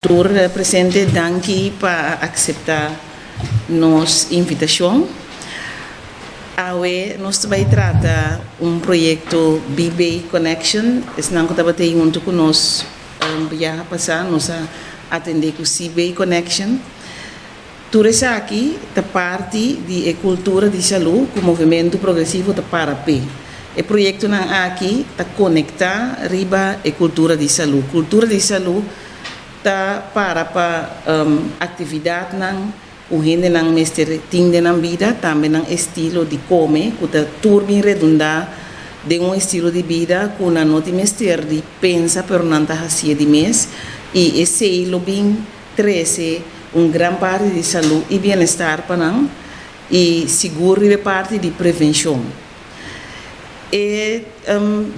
Tur presente danki pa a akseptá nos invitashon. Awe nos ta bai trata un proyekto BB Connection. Esnan ku tabata ei huntu ku nos biaha pasá nos a atendé ku CB Connection. Tur esaki ta parti di e kultura di salú ku Movementu Progresivo ta para p'e. E proyektonan aki ta konektá riba e kultura di salú. Kultura di salú ta para pa aktividatnan ku hendenan mester tin den nan bida, tambe nan estilo di kome ku ta tur bin redundá den un estilo di bida ku nan no tin mester di pensa pero nan ta hasié di mes i esei lo bin trese un gran parti di salú i bienestar pa nan i sigur riba e parti di prevenshon. E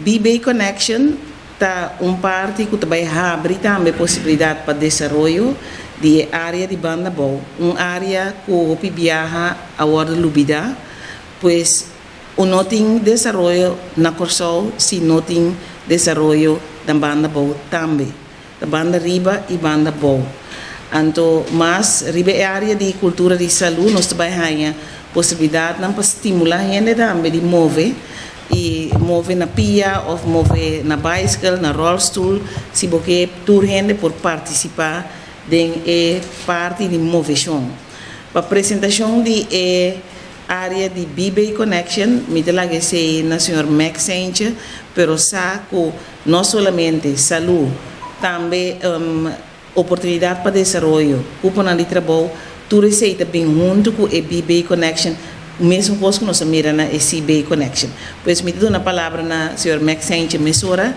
BB Connection ta un parti ku ta bai habri tambe posibilidat pa desaroyo di e área di Banda Bou, un área ku hopi biaha a wòrdu lubidá, pues un no tin desaroyo na Kòrsou si no tin desaroyo na Banda Bou tambe. Ta banda riba i banda bou. Anto mas riba e área di kultura di salú nos ta bai haña posibilidatnan pa stimulá hende tambe di move i move na pia òf move na baiskel, na ròlstul, si bo ke tur hende por partisipá den e parti di moveshon. Pa presentashon di e Area di BB Connection, mi ta laga esei na señor Max Seintje, pero sa cu no solamente salud, tambe oportunidad pa desaroyo, cuponan di trabou, tur esei ta bin hunto cu e BB Connection, mesun cos cu nos a mira na e CB Connection. Pues mi ta duna palabra na señor Max Seintje mesora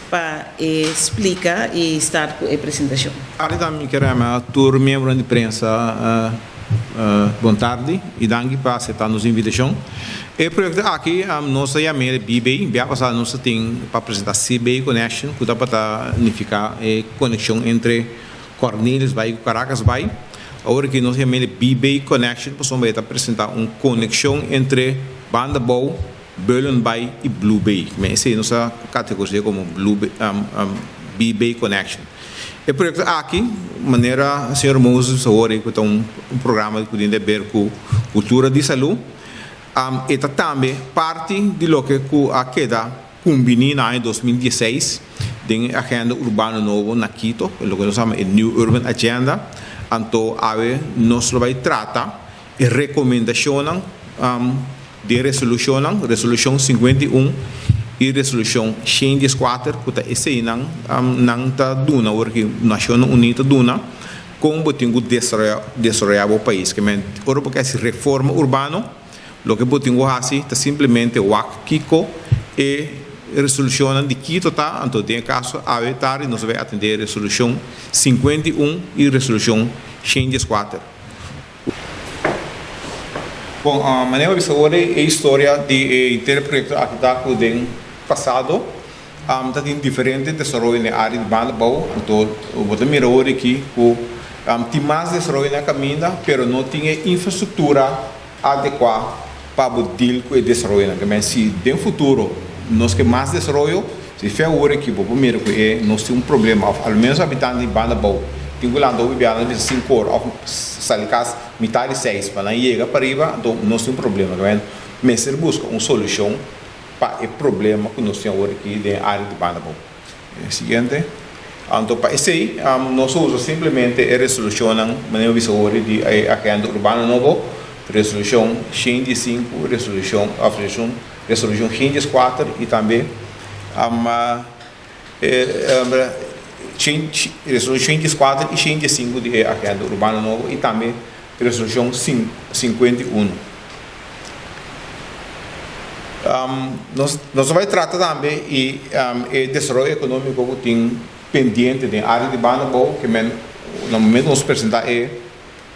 pa e splica y start cu e presentacion. Tardi tambe mi kier yama tur miembronan di prensa bon tardi y danki pa acepta nos invitacion. E proyecto aki nos ta yam'e BB, bia pasa nos ta tin pa presenta CB Connection cu tabata nifica e conexion entre Cornelis Bay cu Caracas Bay. Awor aki nos ta yam'e BB Connection pasobra e ta presenta un conexion entre Banda Bou, Berlin Bay y Blue Bay. Men esey nos a categoris'é como Blue Bay, B Bay Connection. E proyecto aki, manera señor Moses bisa hoor cu ta un programa cu tin de ber cu cultura di salud, e ta tambe parti di loke cu a keda cumbini na aña 2016 den e agenda urbano nobo na Quito, loke nos yama e New Urban Agenda. Anto awe nos lo bay trata e recomendacionnan Den resolushonnan, Resolushon 51 i Resolushon 114, ku ta eseinan nan ta duna ora ki Nashonnan Uní ta duna kon bo tin ku desaroyá bo pais. Ke men ora bo ke hasi reforma urbano, loke bo tin ku hasi ta simplemente wak kiko e resolushonnan di Quito ta. Anto den e kaso awe tardi nos a bai atendé Resolushon 51 i Resolushon 114. Bon, manera bo a bisa awor e historia di e henter proyekto aki ta ku den pasado ta tin diferente desaroyo na e área di banda abou, anto bo ta mira awor aki ku tin mas desaroyo na kaminda pero no tin e infrastruktura adekuá pa bo deal ku e desaroyonan. Ke men si den futuro nos ke mas desaroyo, si fe awor aki bo por mira ku e nos tin un problema òf alomenos habitante di banda abou tin ku lanta hopi biaha nan bisa sinkor òf sali kas mitad di seis pa nan yega pariba, anto nos tin un problema. Ke men mester buska un solushon pa e problema ku nos tin awor aki den e área di banda abou. Siguiente. Anto pa esei nos a usa simplemente e resolushonnan manera mi bisa awor di e Agenda Urbano Nobo, Resolushon 115, Resolushon òf Resolushon 114 i tambe Resolushon 114 i 115 di e Agenda Urbano Nobo i tambe Resolushon 51. Nos nos ta bai trata tambe i e desaroyo ekonómiko ku tin pendiente den área di Banda Bou ke men na momento nos presentá e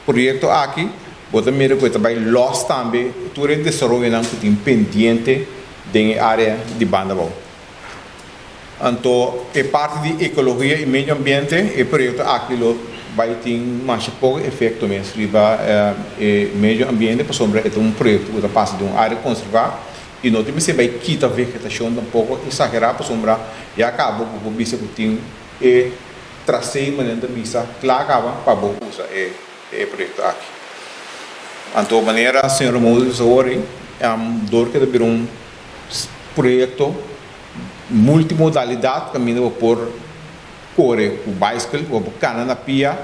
proyekto aki bo ta mira ku e ta bai lòs tambe tur e desaroyonan ku tin pendiente den e área di Banda Bou. Anto e parti di ekologia i medio ambiente e proyekto aki lo bai tin masha poko efekto mes riba e medio ambiente pasobra e ta un proyekto ku ta pasa den un área konservá i no tin mester bai kita vegetashon tampoko eksagerá pasobra ya kaba bo por bisa ku tin e. trasé manera ta bisa kla kaba pa bo usa e e proyekto aki. Anto manera señor Moses a hoor ei, dor ke ta bira un proyekto multimodalidat kaminda bo por kore ku baiskel, bo por kana na pia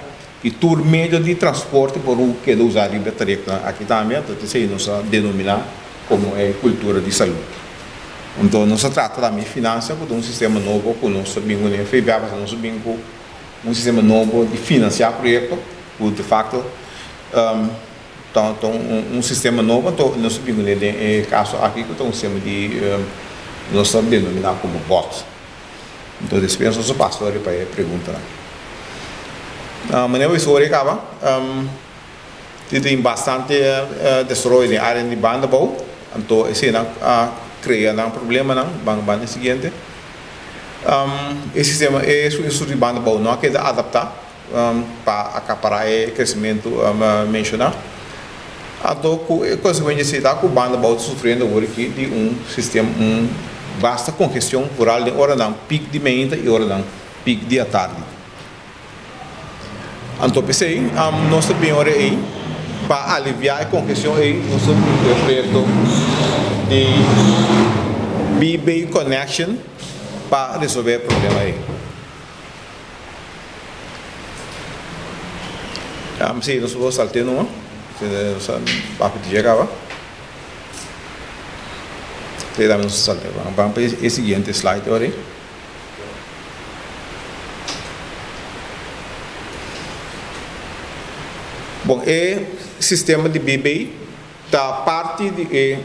i tur medio di transporte por keda usa riba e trayektonan aki tambe, anto esei nos a denominá komo e kultura di salú. Anto nos a trata tambe di finansia ku ta un sistema nobo ku nos ta bin kuné. Fe bia pasa nos a bin ku un sistema nobo di finansiá proyekto ku de fakto ta un sistema nobo, anto nos a bin kuné den e kaso aki ku ta un sistema di nos ta denominá komo bòt. Anto despues nos a pasa ori pa e preguntanan. Manera bo historia kaba, ti tin bastante desaroyo den área di banda abou, anto eseinan a krea nan problemanan. Ban ban e siguiente. E sistema, e infrastruktura di banda abou no a keda adaptá pa akapará e kresementu menshoná. Anto ku e konsekuensia si ta ku banda abou ta sufriendo awor aki di un sistema, un basta kongestion vooral den oranan pik di meinta i oranan pik di atardi. Anto p'esei nos ta bin ora ei pa aliviá e kongestion ei nos ta bin ku e proyekto di B-Bay Connection pa resolvé e problema ei. Sí, nos por saltea numa. Nos a papia di dje caba. Sí, tambe nos a saltea. Ban pa e siguiente slide ora ei. Bon, e sistema di BB ta parti di e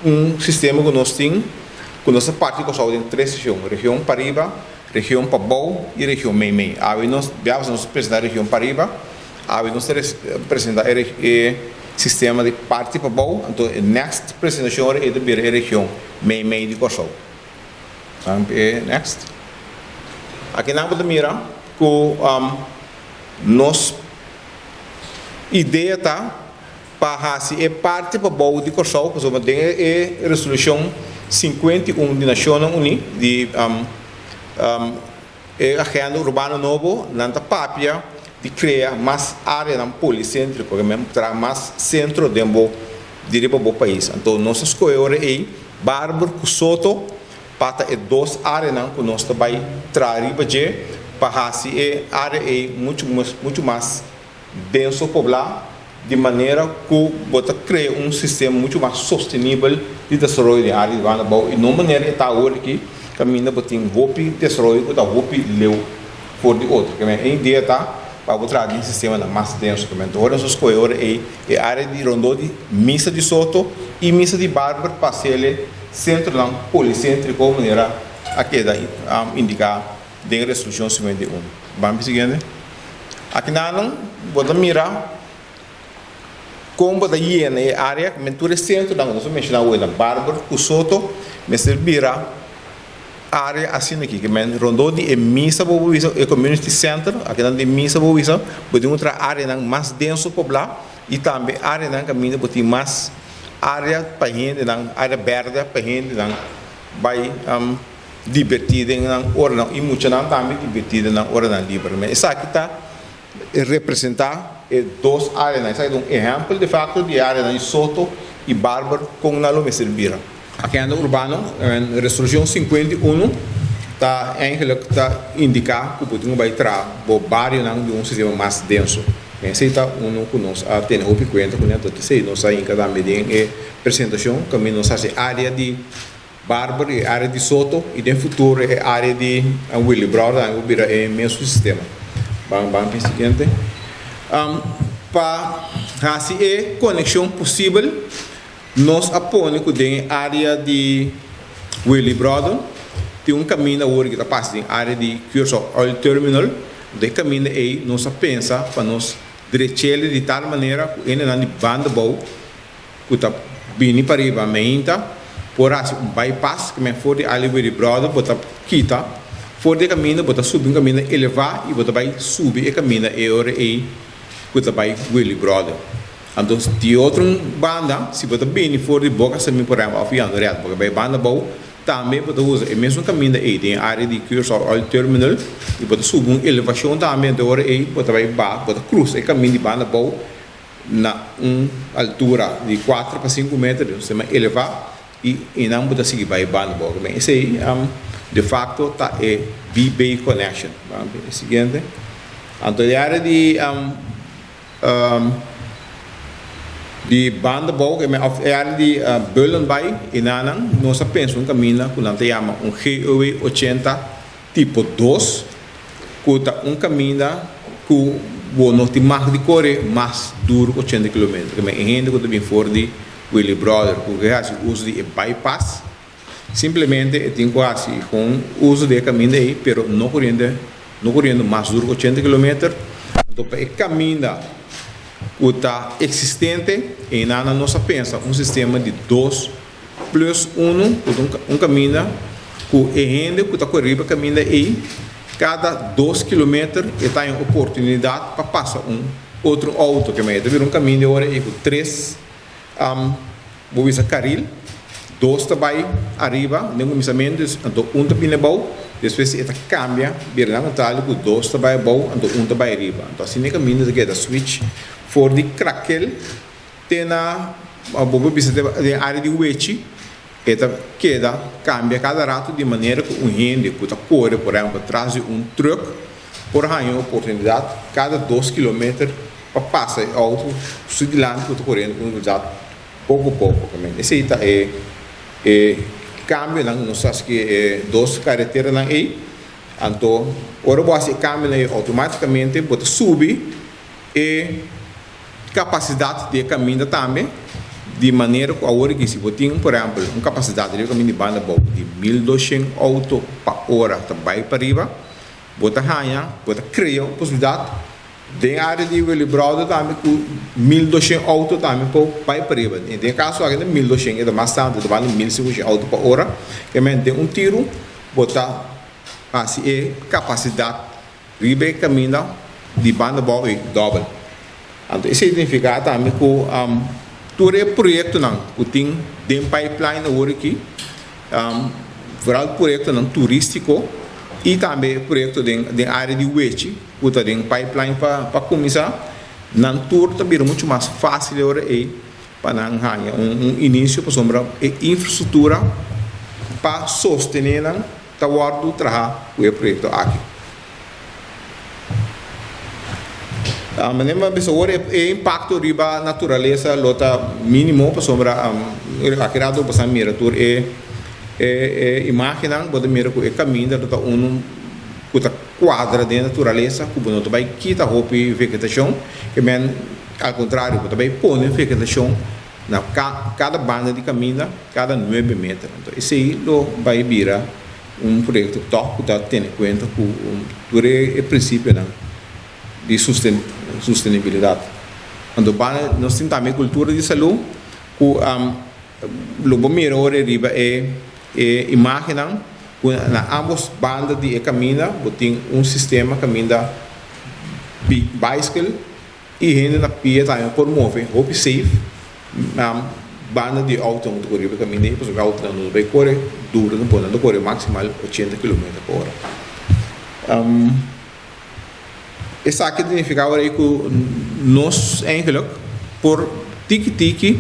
Un sistema ku nos tin ku nos ta parti Kòrsou den tres region, region pariba, region pabou i region meimei. Awe nos biaha nos ta presentá region pariba, awe nos ta presentá e sistema di parti pabou, anto e next presentashon ora e ta bira e region meimei di Kòrsou. E next. Akinan bo ta mira ku nos idea ta. Pa hasi e parti pabou di Kòrsou, pasobra den e resolushon 51 di Nashonnan Uní di e Agenda Urbano Nobo, nan ta papia di krea mas áreanan poliséntriko, ke men traha mas sentro den bo di riba bo pais. Anto nos a skohe ora ei Barber ku Soto pa ta e dos áreanan ku nos ta bai traha riba dje pa hasi e área ei muchu muchu mas denso poblá, di manera ku bo ta krea un sistema muchu mas sostenibel di desaroyo den área di banda abou i no manera e ta awor aki kaminda bo tin hopi desaroyo ku ta hopi leu for di otro. Kimen e idea ta pa bo traha den sistemanan mas denso. Kimen ora nos a skohe ora ei e área di rondó di Misa di Soto i Misa di Barber pa hasiel sentronan poliséntriko manera a keda indiká den Resolushon 51. Ban siguiente. Akinanan bo ta mira kon bo ta yena e área, men tur e sentronan ku nos a menshoná awe na Barber ku Soto mester bira área asina aki, ke men rondó di e misa bo por bisa, e community center, akinan di e misa bo por bisa, bo tin ku traha áreanan mas denso poblá i tambe áreanan kaminda bo tin mas área pa hendenan, área bèrdè pa hendenan bai. Divertí den nan oranan i muchanan tambe divertí den nan oranan liber. Men esaki ta representá e dos áreanan. Esaki ta un ehèmpel de fakto di e áreanan di Soto i Barber kon nan lo mester bira. Agenda Urbano, Resolushon 51 ta eigenlijk ta indiká ku bo tin ku bai traha bo barionan di un sistema mas denso. Men esei ta unu ku nos a tene hopi kuenta kuné, anto esei nos a hinka tambe den e presentashon kaminda nos hasi área di Barber e área di Soto i den futuro e área di Willy Browder tambe por bira e mesun sistema. Ban ban p'e siguiente. Pa hasi e konekshon posibel nos a pone ku den e área di Willy Browder tin un kaminda awor ku ta pasa den área di Curaçao Oil Terminal. Den e kaminda ei nos a pensa pa nos drech'el di tal manera ku hendenan di banda bou ku ta bini pariba meinta por hasi un bypass ku men for di Ali Willy Brother bo ta kita for di e kaminda bo ta subi un kaminda elevá i bo ta bai subi e kaminda e ora ei ku ta bai Willy Brother. Anto di otro banda si bo ta bini for di Boca Sami por ehempel òf Jandoret bo ke bai banda abou. Tambe bo ta usa e mesun kaminda ei den e área di Curaçao Oil Terminal i bo ta subi un elevashon tambe, anto e ora ei bo ta bai ba, bo ta krusa e kaminda di banda abou na un altura di kuater pa sinku meter, di un sistema elevá, i einan bo ta sigui bai banda abou. Esei de facto ta e B-Bay Connection. E siguiente. Anto e área di. Di banda bou of e área di Bullenbaai i nanan nos a pensa un kaminda ku nan ta yama un GOW 80 tipo dos ku ta un kaminda ku bo no tin mag di kore mas duru ku 80 kilometer. E hende ku ta bin for di Willy Brother ku ke hasi uso di e bypass simplemente e tin ku hasi kon uso di e kaminda ei pero no koriente No koriendo mas duru ku ochenta kilometer. Anto pa e kaminda ku ta eksistente, einan nos a pensa un sistema di dos plus unu, ku ta un kaminda ku e hende ku ta kore riba e kaminda ei, kada dos kilometer e ta haña oportunidat pa pasa un otro outo. Ke manera ta bira un kaminda e ora ei ku tres Bo bisa karil, dos ta bai ariba den kuminsamentu, anto un ta bini abou, despues e ta kambia bira nan kontrario ku dos ta bai abou anto un ta bai ariba. Anto asina e kaminda ta keda switch for di Krakel te na bo por bisa den área di Wechi e ta keda kambia kada ratu di manera ku un hende ku ta kore por ehèmpel tras di un trùk por haña un oportunidat kada dos kilometer pa pasa e auto su dilanti ku ta koriendo ku un velosidad poko poko. Esei ta e e kambionan ku nos ta hasi ku e dos kareteranan ei. Anto ora bo hasi e kambionan ei outomatikamente bo ta subi e kapasidat di e kaminda tambe di manera ku awor aki si bo tin por ehèmpel un kapasidat riba e kaminda di banda abou di 1200 auto pa ora ta bai pariba bo ta haña bo ta krea un posibilidat Den área di Willibrordo tambe ku 1200 outo tambe por bai pariba. Den e kaso aki ta 1200, e ta mas tantu, e ta bali 1500 outo pa ora. Ke men den un tiru bo ta hasi e kapasidat riba e kaminda di banda abou ei dòbel. Anto esei signifiká tambe ku tur e proyektonan ku tin den pipeline awor aki, vooral proyektonan turístiko i tambe proyekto den área di Wechi, ku ta den pipeline pa kuminsá, nan tur ta bira muchu mas fásil e ora ei pa nan haña un inisio pasobra e infrastruktura pa sostené nan ta wòrdu trahá ku e proyekto aki. Manera mi a bisa awor e impakto riba naturalesa lo ta mínimo pasobra aki rato bo sa mira tur e imágennan bo ta mira ku e kaminda lo ta unu ku ta kuadra den naturalesa ku bo no ta bai kita hopi vegetashon, ke men al kontrario bo ta bai pone vegetashon na kada banda di kaminda kada nuebe meter. Anto esei lo bai bira un proyekto tòg ku ta tene kuenta ku tur e prinsipionan di sustenibilidat. Anto banda nos tin tambe kultura di salú ku Lo bo mira ora riba e e imagennan ku na ambos banda di e kaminda bo tin un sistema kaminda baiskel i hende na pia tambe por move hopi safe na banda di e outonan ku ta kore riba e kaminda ei pasobra e outonan no ta bai kore duru tampoco nan ta kore maksimal 80 kilometer pa ora. Esaki ta nifiká ora ei ku nos eigenlijk por tiki tiki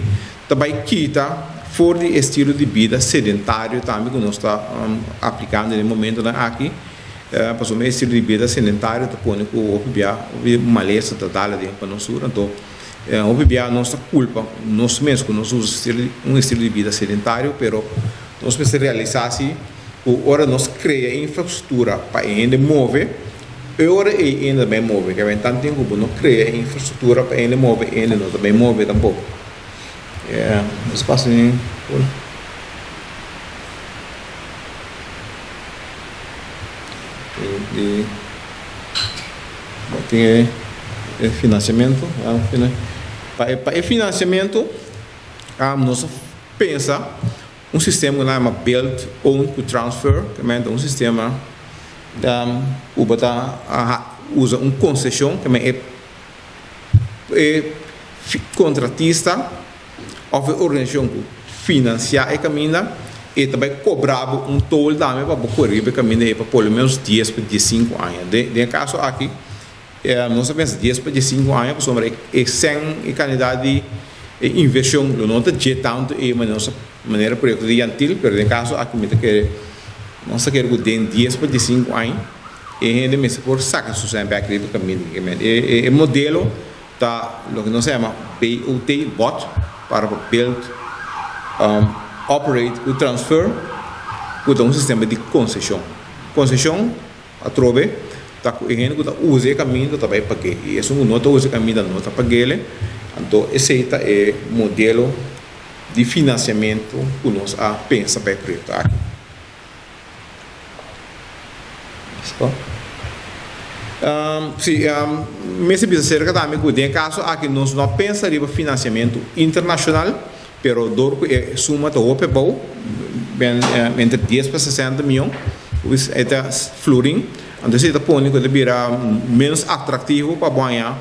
ta bai kita for di e estilo di bida sedentario tambe ku nos ta aplikando den e momentonan aki. Pasobra e estilo di bida sedentario ta pone ku hopi bia hopi malesa ta dal aden pa nos sur. Anto hopi bia nos ta kulpa nos mes ku nos usa un estilo di bida sedentario pero nos mester realisá si ku ora nos krea infrastruktura pa e hende move, e ora ei e hende ta bai move. Ke tantu tempu ku bo no krea e infrastruktura pa e hende move, e hende no ta bai move tampoko. Nos pasa den tin e finansiamentu. Pa e finansiamentu nos a pensa. Un sistema ku nan yama Build, Own ku Transfer, ta meen ta un sistema ku bo ta usa un konseshon, ta meen e e kontratista òf e organisashon ku finansiá e kaminda. e ta bai kobra bo un tol tambe pa bo kore riba e kaminda ei pa por lo menos dies pa diesinku aña. Den e kaso aki nos a pensa dies pa diesinku aña pasobra e sèn, e kantidat di e invershon lo no ta dje tantu ei manera proyekto di Yantil, pero den e kaso aki mi ta kere nos ta kere ku den dies pa diesinku aña e hende mester por saka su sèn bèk riba e kaminda. E modelo Ta loke nos a yama BOT, bot, para pa Build, Operate ku Transfer, ku ta un sistema di konseshon. Konseshon, atrobe, ta ku e hende ku ta usa e kaminda ta bai pag'é i esun ku no ta usa e kaminda no ta pag'é. Anto esei ta e modelo di finansiamentu ku nos a pensa pa e proyekto aki. Sí, mester bisa serka tambe ku den e kaso aki nos no a pensa riba finansiamentu internashonal, pero dor ku e suma ta hopi abou, entre dies pa sesenta mion, e ta florin, anto esei ta pone ku e ta bira ménos atraktivo pa bo haña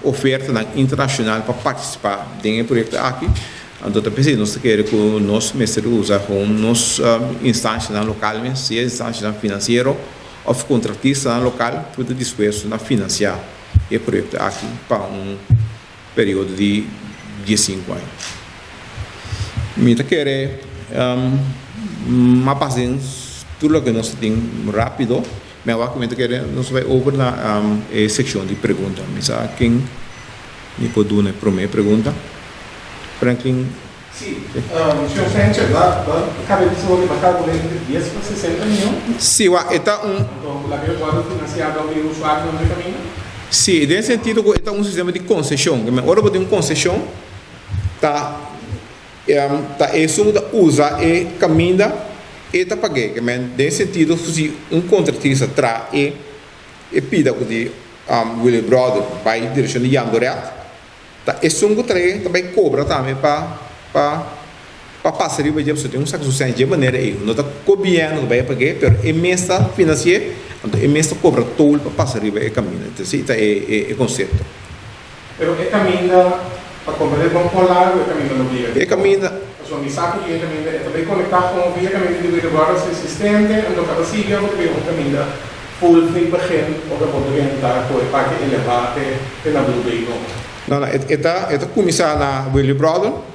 ofertanan internashonal pa partisipá den e proyekto aki. Anto ta p'esei nos ta kere ku nos mester usa kon nos instanshanan lokal mes, sea instanshanan finansiero òf kontratistanan lokal ku ta dispuesto na finansiá e proyekto aki pa un periodo di diesinku aña. Mi ta kere mas pas den tur loke nos ta tin rápido. Mi a wak mi ta kere nos bai over na e sekshon di pregunta. Mi sa ken mi por duna e prome pregunta. Franklin. Si, señor Frencher, ba ba kabe bisa hopi ba kalkulá entre dies pa sesenta mion? Si, wak, e ta un. Anto ku laga e wòrdu finansiá dor di e usuarionan di kaminda? Si, den sentido ku e ta un sistema di konseshon. Ora bo tin un konseshon ta. Ta esun ku ta usa e kaminda e ta pag'é. Ke men den sentido ku si un kontratista traha e e pida ku di Willibrorder bai direkshon di Jandoret, ta esun ku trae ta bai kobra tambe pa pa pa pasa riba dje pasobra tin un saka su sèn dje manera ei. No ta gobièrnu ku bai a pag'é pero e mes ta finansi'é anto e mes ta kobra tol pa pasa riba e kaminda. Esei ta e e konsepto. Pero e caminda pa comprende bon con largo e caminda lo bira. E caminda. Pasobra mi sa cu e caminda e ta bay conecta con via caminda di Willibrordus existente, anto cada sigui abo ta bira un caminda full free begin ora bo drenta cu e parke eleva te te na Blue Bay nobo. No, no, e ta e ta cuminsa na Willibrordus,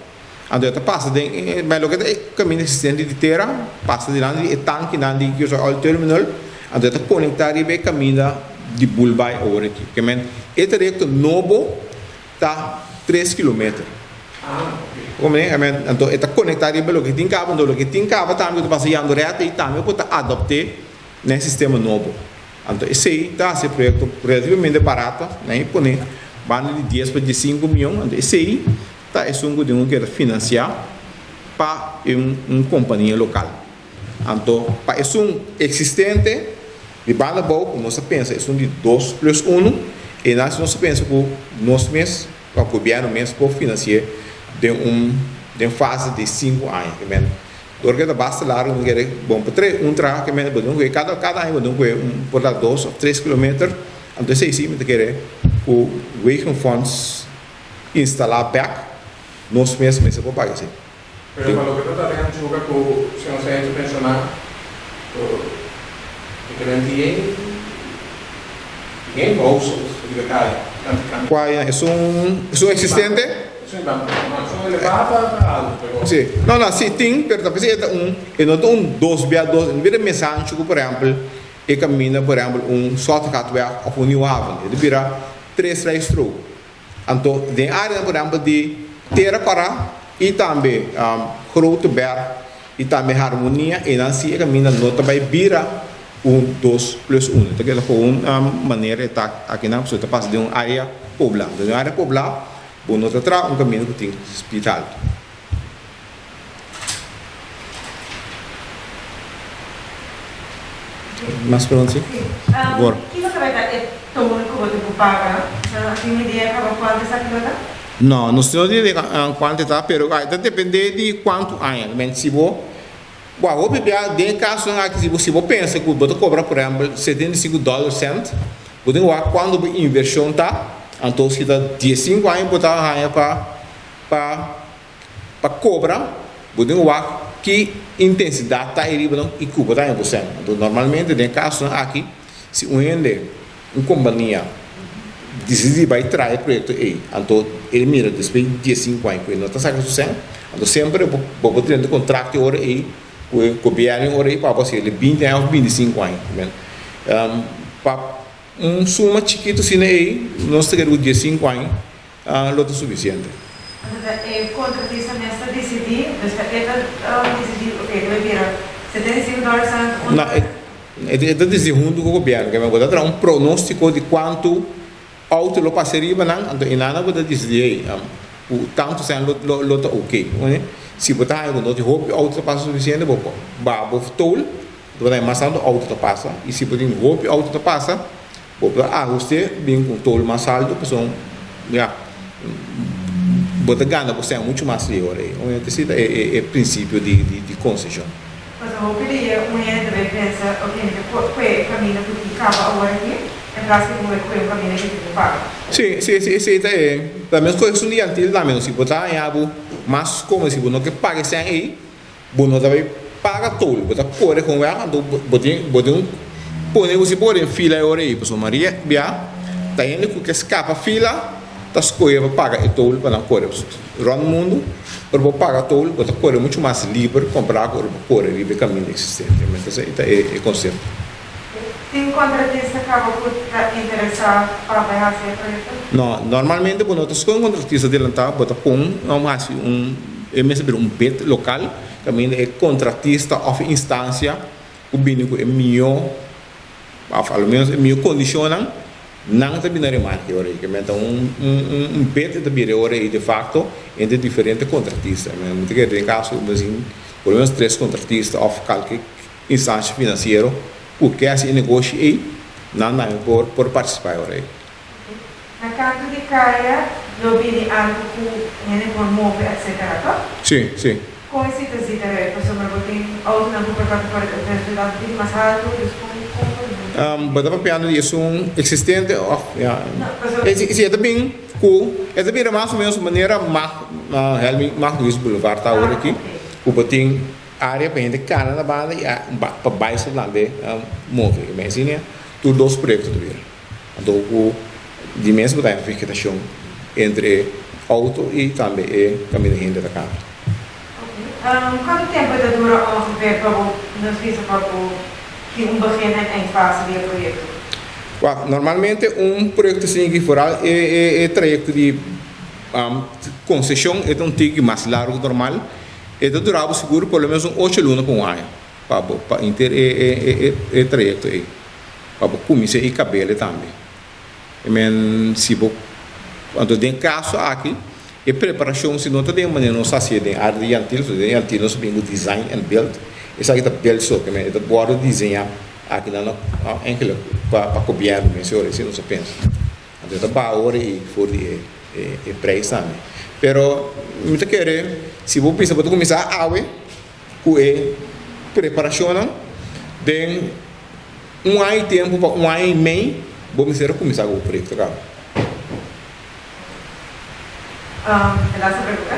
anto e ta pasa den e bay loke ta e caminda existente di tera, pasa dilanti di e tankinan di Curaçao Oil Terminal, anto e ta conecta riba e caminda di Bulbai awor aki. Ke men e trayekto nobo ta tres kilometer. Komprende? Ke men anto e ta konektá riba loke tin kaba, anto loke tin kaba tambe ku ta pasa yando rèt ei tambe por ta adopt'é na e sistema nobo. Anto esei ta hasi e proyekto relativamente barato, nan e pone banda di dies pa diesinku mion, anto esei ta esun ku tin ku keda finansiá pa un kompania lokal. Anto pa esun eksistente di banda abou ku nos a pensa esun di dos plus unu, einan si nos a pensa ku nos mes òf gobièrnu mes por finansi'é den un den fase di sinku aña. Ke men dor ke ta basta largu nos kere bon pa trae un traha ke men bo tin ku kada kada aña bo tin ku un por ta dos òf tres kilometer anto esei si mi ta kere ku Wegenfonds instalá bèk nos mes mester por paga esei. Pero pa loke ta trata den anchuga ku señor Sáenz a menshoná, e ke nan tin geen bouwsels riba e kaya tantu kami. Kua ya? Esun esun eksistente? Esun ta, no, esun elevá ta ta altu, pero. Si, no, no, si tin, pero ta p'esei e ta un, e no ta un dos bia dos, e no bira mes anchu ku por ehèmpel e kaminda por ehèmpel un Schottegatweg òf un Nieuw Haven, e ta bira tres rijstrook. Anto den áreanan por ehèmpel di Tera Kòrá i tambe Grote Berg i tambe Harmonia einan si e kaminda no ta bai bira un dos plus uno. Ta keda gewoon manera e ta akinan pasobra e ta pasa den un área poblá. Den un área poblá bo no ta traha un kaminda ku tin speed haltu. Mas pregunta si? Gor. Kiko ta bai ta e toon ku bo tin ku paga? Bo tin un idea kaba kuantu esaki lo ta? No, nos no tin idea kuantu e ta, pero e ta depende di kuantu aña. Men si bo, bo hopi bia den e kasonan aki si bo si bo pensa ku bo ta kobra por ehèmpel 75 dòler sènt, bo tin ku wak kuantu bo invershon ta, anto si ta diesinku aña bo ta haña pa pa. Pa kobra, bo tin wak ki intensidat ta ei riba nan i ku bo ta haña bo sèn. Anto normalmente den e kasonan aki si un hende, un kompania disidí di bai traha e proyekto ei anto e mira despues di diesinku aña ku e no ta saka su sèn anto semper bo por drenta kontrakto e ora ei ku e gobièrnu e ora ei pa bo hasi el 20 aña òf 25 aña. Pa un suma chikitu asina ei nos ta kere ku 15 aña lo ta sufisiente. Anto ta e kontratista mes ta disidí, dus ta e ta disidí, ok, ta bai bira 75 dòler cent un No, dòler. e ta disidí huntu ku gobièrnu, ke bo ta traha un pronóstiko di kuantu outo lo pasa riba nan, anto e nan bo ta disidí, hey, ku tantu sèn lo ta ok. Si bo ta haña ku no tin hopi outo ta pasa sufisiente, bo baha bo tol, bo ta haña mas tantu outo ta pasa, i si bo tin hopi outo ta pasa, Bo por ahuste bin ku un tol mas altu pasobra ya bo ta gana bo sèn muchu mas di e ora ei. Obviamente esei ta e prinsipio di konseshon. Pasobra hopi di e un hende ta bay pensa, ok mi ta kue e kaminda ku tin kaba awor aki en plas di kue un kaminda ki tin ku paga. Si, si, esei ta e. Ta mes kos esun di Antil tambe no. Si bo ta haña bo mas komo si bo no ke paga e sèn ei, Bo no ta bay paga tol, bo ta kore kon wèg, anto bo tin bo tin un pone ku si bo den fila e ora ei, pasobra Maria bia ta hende ku ke skapa fila ta skohe pa paga e tol pa nan kore. Rònt mundu ora bo paga tol bo ta kore muchu mas liber kompará ku ora bo kore riba e kaminda eksistente. Entonces ei ta e konsepto. Tin kontratista kaba ku ta interesá pa bai hasi e proyekto? No, normalmente bo no ta skohe un kontratista adelantá, bo ta pon òf hasi un, e mester bira un bid lokal kaminda e kontratista òf e instansia ku bini ku e mihó òf a lo ménos e mihó kondishonnan, nan ta bini na remarke e ora ei. Kementa un un bid e ta bira e ora ei defakto entre diferente kontratista. Mi ta kere den kaso ku bo por lo ménos tres kontratista òf kalke Instansia finansiero ku ke hasi e negoshi ei, nan tambe por por partisipá e ora ei. Na kantu di kaya lo bini algu ku hende por move etsetera, toh? Sí, sí. Kon e sita zita rei? Pasobra bo tin outonan ku por kanta for resultado bini mas haltu, dus kon kon por move? Bo ta papiando di esun eksistente òf ya? No, pasobra. Si e ta bin ku e ta bira mas o menos manera Mag Helmi Mag Luis Boulevard ta awor aki, ku bo tin. Área pa hende kana na banda i pa baiskel tambe move. E mes asina tur dos proyekto ta bira. Anto ku di mes bo ta haña vegetashon entre e outo i tambe e kaminda hende ta kana. Kuantu tempu e ta dura ongeveer pa bo nos bisa pa bo tin un begin en eindfase di e proyekto? Wak, normalmente un proyekto asina ki foral e trayekto di konseshon e ta un tiki mas largu ku normal. E ta dura bo sigur por lo menos un ocho luna pa un aña pa bo pa inter e e e trayecto ey pa bo cuminsa y cabele tambe. I men si bo anto den caso aki e preparacion si no ta den manera nos hacié den area di Yantil pasobra den Yantil nos a bin cu design and build esaki ta build so ke men e ta wordo diseña aki nan eigenlijk pa pa gobierno mes e ora esi nos a pensa. Anto e ta baha ora ei for di e prijs tambe. Pero mi ta kere si bo bisa bo ta kuminsá awe ku e preparashonnan den un aña i tempu pa un aña i mei bo mester a kuminsá ku bo proyekto kaba. E laatste pregunta.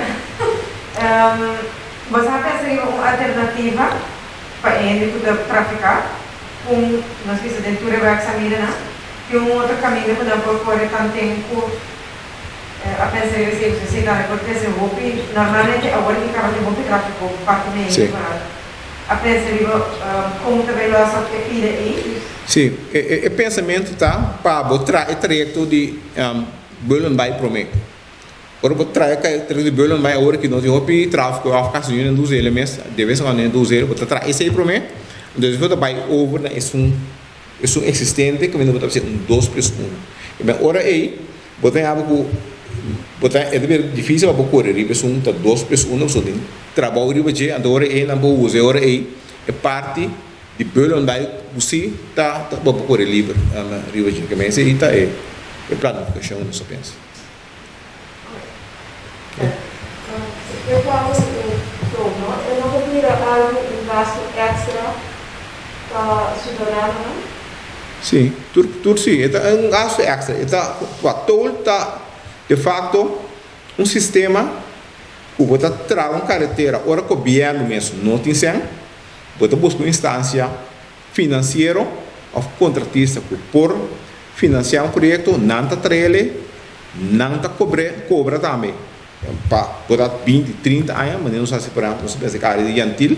Bo sa pensa riba un alternativa pa e hende ku ta trafiká ku nos bisa den tur e wèksamiedenan? Tin un otro caminda cu nan por core tanten cu a pensa riba esey, pasobra esey tambe por trece hopi, normalmente awor ki caba tin hopi trafico parti medio Sí. foral. A pensa riba con ta bay los op e pida ey? Sí, e pensamento ta pa bo traha e trayecto di Bullenbaai prome. Ora bo traha e trayecto di Bullenbaai awor ki no tin hopi trafico of casi niun den Duzele mes, de bes en cuando den Duzele, bo ta traha esey prome, entonces bo ta bay over na esun. Esun eksistente kaminda bo ta hasi un dos plus uno. E ben ora ei bo ta yaba ku bo ta e ta bira difisil pa bo kore riba esun ta dos plus uno pasobra tin trabou riba dje anto ora ei nan por usa e ora ei e parti di Bullenbaai ku si ta bo por kore liber riba dje. Ke men esei ta e planifikashon nos a pensa. E pago e tono e no ta bira algu un gastu extra pa ciudadanonan? Sí, tur tur sí, e ta un gastu extra. E ta, wak, tol ta de facto un sistema. Ku bo ta traha un karetera ora gobièrnu mes no tin sèn, bo ta buska un instansia finansiero òf kontratista ku por finansiá un proyekto, nan ta trael'e, nan ta kobr'e, kobra tambe pa por ta binti, trinta aña, manera nos hasi por ehèmpel nos a pensa e área di Yantil,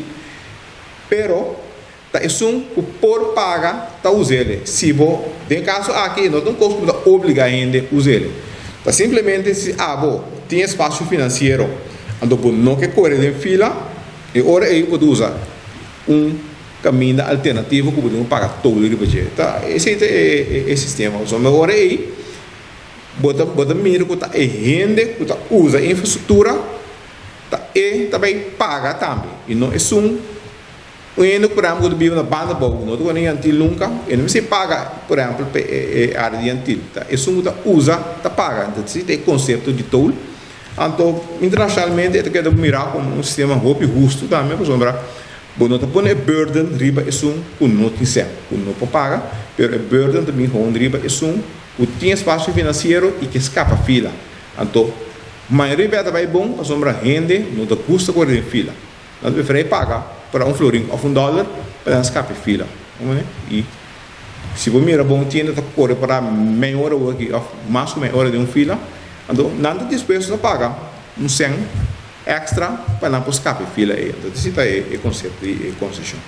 pero ta esun ku por paga ta us'ele. Si bo, den e kaso aki e no ta un kos ku bo ta obligá hende us'ele, ta simplemente si abo tin espasio finansiero anto bo no ke kore den fila, e ora ei bo ta usa un kaminda alternativo ku bo tin ku paga todo riba dje. Ta esei ta e sistema. Pasobra e ora ei bo ta bo ta mira ku ta e hende ku ta usa e infrastruktura ta e ta bai paga tambe i no esun un hende ku por ehèmpel ku ta biba na banda abou ku no ta wòrdu Yantil nunka e no mester paga por ehèmpel pa e área di Yantil. Ta esun ku ta usa ta paga. Entonces esei ta e konsepto di tol. Anto internashonalmente e ta keda mirá komo un sistema hopi hustu tambe pasobra bo no ta pone e burden riba esun ku no tin sèn, ku no por paga, pero e burden ta bin gewoon riba esun ku tin espasio finansiero i ke skapa fila. Anto mayoria bia ta bai bon pasobra hende no ta gusta kore den fila. Nan ta preferá e paga por un florin òf un dòler pa nan skapa e fila. I si bo mira bon tienda ta kore para mei ora awor aki òf mas ku mei ora den un fila, anto nan ta dispuesto na paga un sèn èkstra pa nan por skapa e fila ei. Anto esei ta e konsepto di e konseshon.